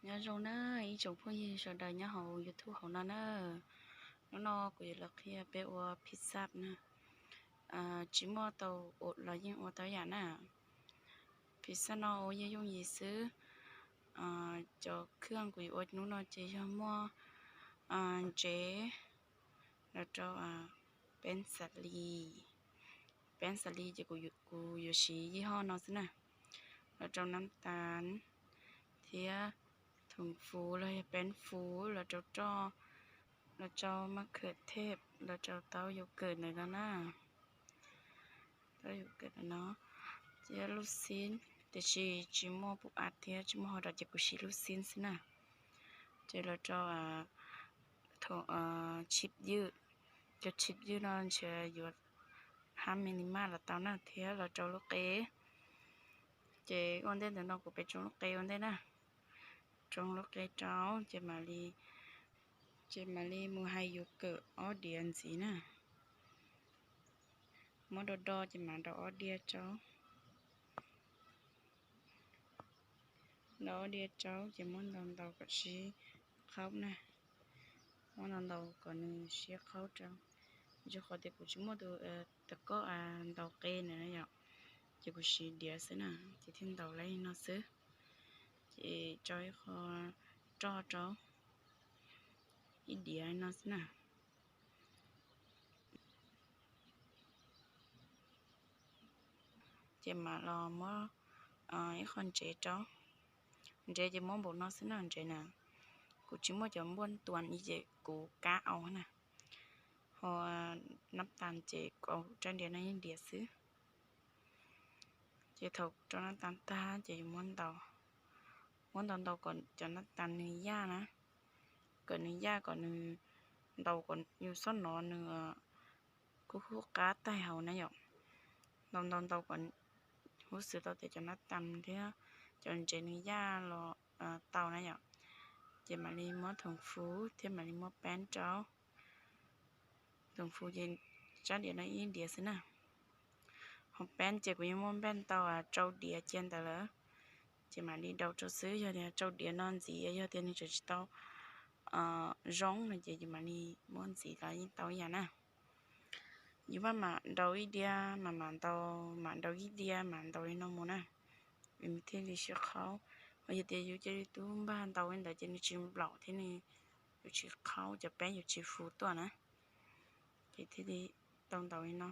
Nyob zoo na ib tsoom phooj ywg sawv daws nyob hauv YouTube hauv no na. Hnub no kuv yuav los qhia peb ua pizza na. Tsis muaj tau ua los yeej ua tau yam na. Pizza no ua yeej yooj yim xwb. Cov khaj kuv yuav ua hnub no ces yog muaj ntsev, los rau peeb xav li, peeb xav li ces kuv yuav siv yij hoj no xwb na, los rau nab tas thiab thoom fuv los yog peeb fuv, los rau roj, los rau maj kham thej, los rau taub yau kawm ntawm no na. Taub yau kawm ntawm no, thiab lub xib, tiam sis tsis muaj pum av thiab tsis muaj hau dom ces kuv siv lub xib xwb na. Ces los rau thaum chib ywj, cov chib ywj no ntshe yuav hab me li maj los tau na, thiab los rau lub qe. Ces ua ntej ntawm no kuv peb tsoo lub qe ua ntej na. Tsoo lub qe rau ces mam li, ces mam li mus hais yuav kawm ob diav ntxiv na. Muab do do ces mam ntaus ob diav rau. Ntaus ob diav rau ces muab ntaus ntaus kom sib qhaub na. Muab ntaus ntaus kom nws sib qhaub rau. Rau qhov tias kuv tsis muaj tus, tus koj ntaus qe na yom, ces kuv siv diav xwb na, ces thiaj ntaus li no xwb. Ces rau ib qho roj rau, ib diav no xwb na. Ces mam los muab ib qho ntsev rau. Ntsev ces muab npaum no xwb na, ntsev na. Kuv tsis muaj cov npuaj tuas ces kuv kab au na. Ho nab tas ces kuv rab diav no yeej diav xwb. Ces thaum rau nab tas tag ces yus muab ntaus, muab ntaus ntaus kom cov nab tas nws yaj na, kom nws yaj, kom nws, ntaus kom yus xob nov nws kuj hub qab taig hauv na yom. Ntaus ntaus ntaus kom hub xwm tau tias cov nab tas thiab cov ntsev nws yaj los tau na yom. Ces mam li muab thoom fuv thiab mam li muab peeb rau. Thoom fuv ces rab diav no ib diav xwb na. Ho peeb ces kuv yeej muab npaj tau rau diav cia ntawd lawm, ces mam li daus rau xwb. Yog tias rau diav no ntxiv, yog tias nws tseem tsis tau zoo no ces yus mam li muab ntxiv los yeej tau ib yam na. Yus maj mam daus ib diav, maj mam ntaus, mam daus ib diav, mam ntaus li no mus na, nws thiaj li sib qhaub. Ho yog tias yus cia li tub npaj ntaus li ntawd ces nws tsis nplaum thiab nws yuav tsis qhaub, cov peeb yuav tsis fuv tuaj na, ces thiaj li tau ntaus li no.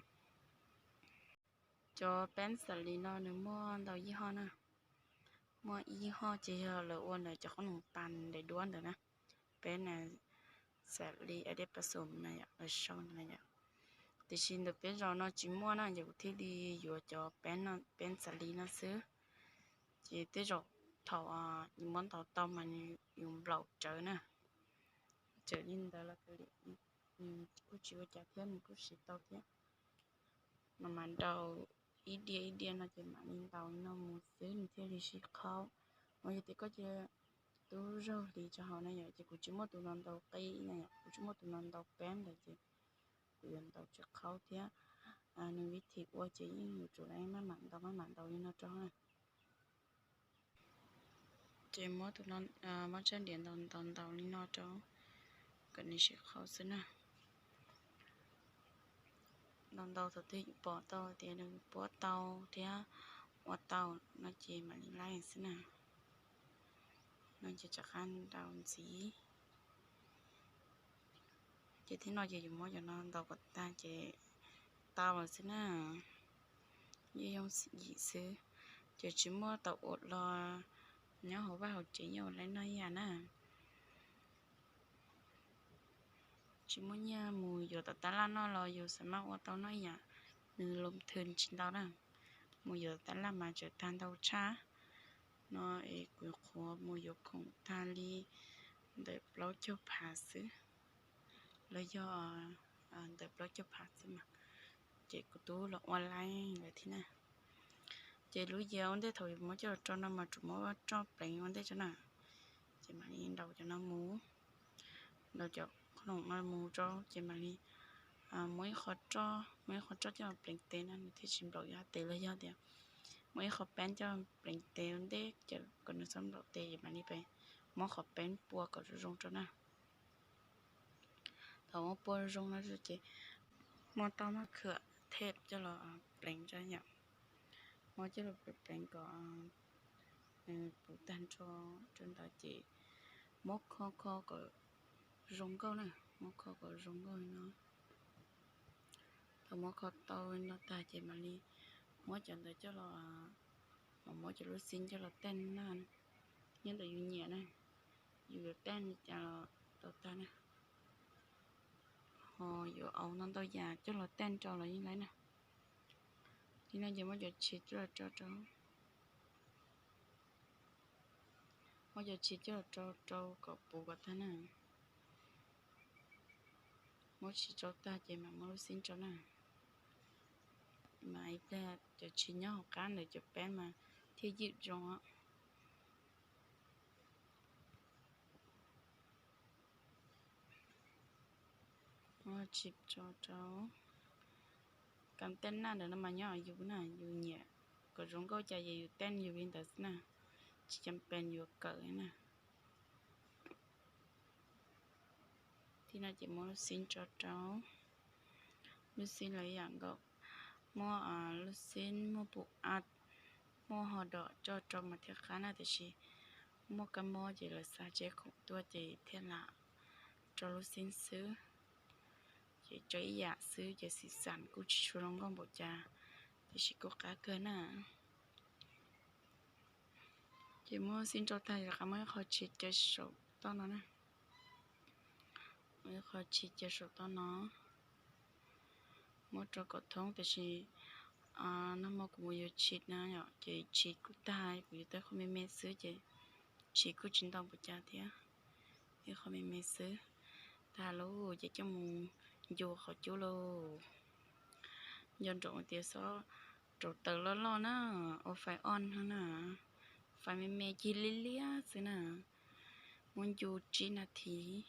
Cov peeb xav li no nws muaj ntau yij hoj na. Muaj ib yij hoj ces yog lawv ua ntawm cov qhob noom pas daim duab ntawd na. Peeb na, xav li a dej pas xum na yom, lawv sau na yom. Tiam sis ntawm peb zos no tsis muaj na, ces kuv thiaj li yuav cov peeb xav li no xwb. Ces tej zaum thaum yus muab ntaus tau mas nws yuav nplaum rawv na. Txawm li ntawd los nws kuj tsis ua cas thiab, nws kuj siv tau thiab. Mas mam daus ib diav ib diav no ces mam li ntaus li no mus xwb nws thiaj li sib qhaub. Ho yog tias koj cia tub zaug hliv rau hauv na yom, ces kuv tsis muaj tus no ntaus qe na yom, kuv tsis muaj tus no ntaus peeb ntawd ces kuv yuav ntaus tsis qhaub thiab. Nws vib thim ua ces yeej yuav tsum maj mam ntaus maj mam ntaus li no rau na. Ces muab tus no, muab tsab diav ntaus ntaus ntaus li no rau kom nws sib qhaub xwb na. Ntaus ntaus thaum twg pom tau tias nws puab tau thiab ua tau no ces mam li laij xwb na. No ces rov qab ntaus ntxiv. Ces thib no ces yus muab cov no ntaus kom tag ces tau lawm xwb na. Yeej yooj yim xwb, ces tsis muaj tau ua los nyob hauv vaj hauv tsev nyob ua li no ib yam na. Tsis muaj nyiaj mus yuav tom tab laj noj los yus xav maj ua tau noj ib yam, nws loo thw tsis ntau na. Mus yuav tom tab laj mas tseem tag ntau tshaj. No es kuv qhuav mus yuav khoom tag li ntawm plaub caug phav xwb, los yog ntawm plaub caug phav xwb mas, ces kuv tub los ua laij lawm thiab na. Ces lub yias ua ntej thaum muab coj los rau no mas tsuas muab roj pleev ua ntej tso na. Ces mam li ntaus cov no mus, ntaus cov qhob noom no mus rau ces mam li muab ib qho roj, muab ib qho roj coj pleev tes no nws thiaj tsis nplaum yus tes, los yog tias muab ib qho peeb coj pleev tes ua ntej ces kom nws txhob nplaum tes ces mam li pem Muab qhov peeb pua kom zoo zoo rau na. Thaum muab pua zoo no ces muab tau maj khwm thej coj los pleev rau yom. Muab coj los pleev pleev kom nws puv tag nrho rau ntawd ces muab kho kho kom zoo nkauj na, muab kho kom zoo nkauj li no. Thaum muab kho tau li no tag ces mam li muab cov ntawd coj los, mam muab cov lub xib coj los tej na, nyob ntawm yus nyiam na, yus yuav tej li cas los tau tag na. Ho yuav au ntau ntau yam coj los tej rau los yeej laib na. Li no ces muab cov tshis coj los rau rau, muab cov tshis coj los rau rau kom puv kom tag na. Muab tshis rau tag ces mam muab lub xib rau na. Mas ib pliag cov tshis nyob hauv qab ntawd cov peeb mas thiaj ywm zoo. Muab tshis rau rau, kam tej naj ntawd no mas nyob yus na, yus nyiam kom zoo nkauj cas ces yus tej yus li ntawd xwb na, tsis cam pees yuav kawm na. Thib no ces muab lub xib rau rau, lub xib lawv yam nkaus, muab lub xib muaj pum av, muaj ho dom coj rau mas thiaj qab na, tiam sis muaj kab mob ces lawv xa tsev khoom tuaj ces thiaj lam rau lub xib xwb. Ces rau ib yam xwb ces xim xam kuj tsis tshua zoo nkauj npaum cas, tiam sis kuj qab kawg na. Ces muab xib rau tag rov qab muab ib qho tshis caw saum toj no na. Muab ib qho tshis caw saum toj no, muab rau kom thoob, tiam sis nag hmo kuv mus yuav tshis na yom, ces tshis kuj tag, kuv yuav tau ib qho me me xwb ces tshis kuj tsis ntau npaum cas thiab, ib qho me me xwb. Tag lauj ces coj mus ncu qhov cub lauj. Nco ntsoov tias xob rau taws loj loj na, ua fais ob no na, fais me me cig liab liab xwb na. Muab ncu tsib nas this,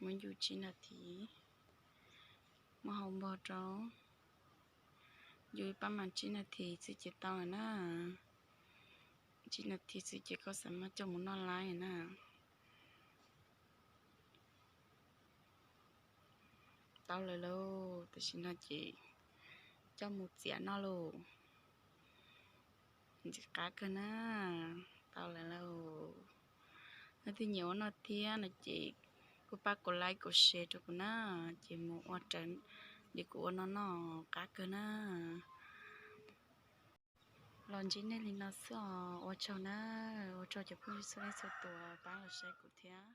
muab ncu tsib nas this, muab hau npog rau, ncu ib pab mas tsib nas this xwb ces tau lawm na. Tsib nas this xwb ces koj xav mas coj mus noj laib na. Tau lawm lauj, tam sim no ces coj mus txiav noj lauj. Ntxim qab kawg na, tau lawm lauj. Leej twg nyiam ua noj thiab no ces kuj pab kom like kom share rau kuv na, ces mus ua raws li kuv ua no noj qab kawg na. Los ntsib nej li no xwb os, ua tsaug na, ua tsaug cov phooj ywg txhua leej txhua tus pab los saib kuv thiab.